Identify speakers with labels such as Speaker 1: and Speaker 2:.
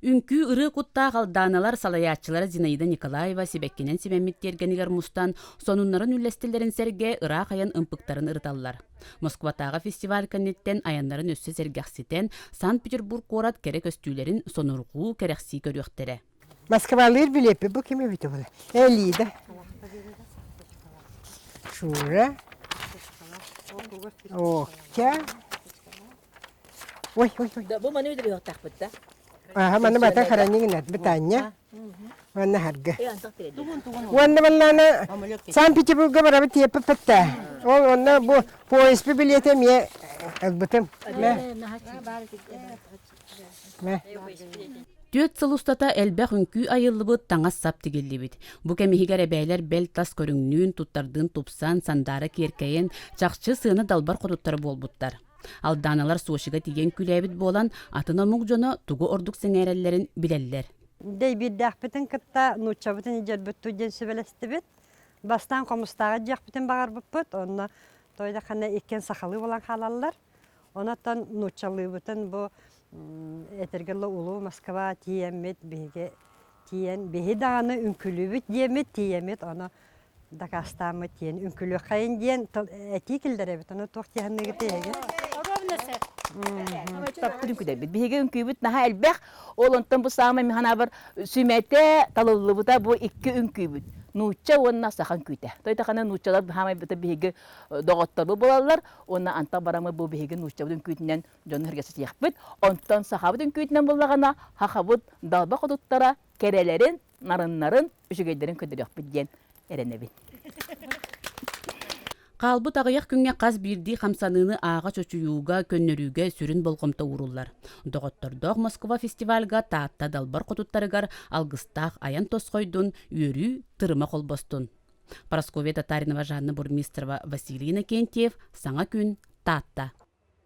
Speaker 1: Үҥкүү ырыа куттаах алдааналар салайааччылара Зинаида Николаева сибэккинэн симэммит тиэргэнигэр мустан, сонуннарын үллэстэллэрин сэргэ ыраах айан ымпыктарын ырыталлар. Москватааҕы фестиваль кэнниттэн айаннарын өссө сэргэхситэн, Санкт-Петербург куорат кэрэ көстүүлэрин сонурҕуу, кэрэхсии көрүөхтэрэ.
Speaker 2: Москвалыыр билиэппит бу ким эбитэ буолла? Элида. Шура. Октя. Ой, ой, ой.
Speaker 3: Бу маны үдүрүөхтаахпыт да.
Speaker 2: Аха, маны бата хараньыгынат бытаанньа. Уонна харгы. Уонна баллаана Санкт-Петербурга барабыт тиэппиппит Ол онно бу поезд билиэтэ эмиэ ылбытым. Мэ.
Speaker 1: Түөрт сыл устата элбэх үҥкүү айыллыбыт, таҥас-сап тигиллибит. Бу кэм иһигэр эбээлэр бэл тас көрүҥнүүн, туттардыын тупсан, сандаара киэркэйэн, чахчы сыана далбар хотуттара буолбуттар. Алдааналар Сочига тиийэн күлээбит буолан, атын омук дьоно тугу ордук сэҥээрэллэрин билэллэр.
Speaker 4: Дэйбиирдээхпитин кытта нууччабытын илдьэрбит диэн сүбэлэстибит. Бастаан хомустааҕы дьиэхпитин баҕарбыппыт, онно тойдаххана иккиэн сахалыы буолан хаалаллар. Онон нууччалыыбытын бу этэргэ дылы улуу Москва тиийэммит биһиги тиийэн биһи даҕаны үҥкүлүүбүт диэммит тиийэммит ону дакаастааммыт диэн үҥкүлүөххэйин диэн этии киллэрэбит ону туох диэхинныгыт эһиги
Speaker 3: Таптыр үҥкүдэбит. Биһиги үҥкүүбүт наһаа элбэх. Ол онтон бу саамай мин санаабар сүмэтэ талыллыбыта бу икки үҥкүүбүт. Нуучча уонна саха үҥкүүтэ. Тойтахана нууччалар хаамай биһиги доҕотторбут буолаллар. Уонна антах барамы бу биһиги нууччабыт үҥкүүтүнэн дьону сэргэситиэхпит. Онтон сахабыт үҥкүүтүнэн буллаҕына, сахабыт далба хотуттара кэрэлэрин, нарыннарын, үчүгэйдэрин көрдөрүөхпүт диэн эрэнэбин.
Speaker 1: Хаалбыт аҕыйах күҥҥэ хас биирдии хамсаныыны ааҕа чочуйууга, көннөрүүгэ сүрүн болҕомто ууруллар. Доҕоттордоох Москва фестивальга Таатта далбар хотуттарыгар алгыстаах айан тосхойдун, үөрүү тырыма холбостун. Парасковья Татаринова, Жанна Бурмистрова, Василий Иннокентьев, Саҥа күн, Таатта.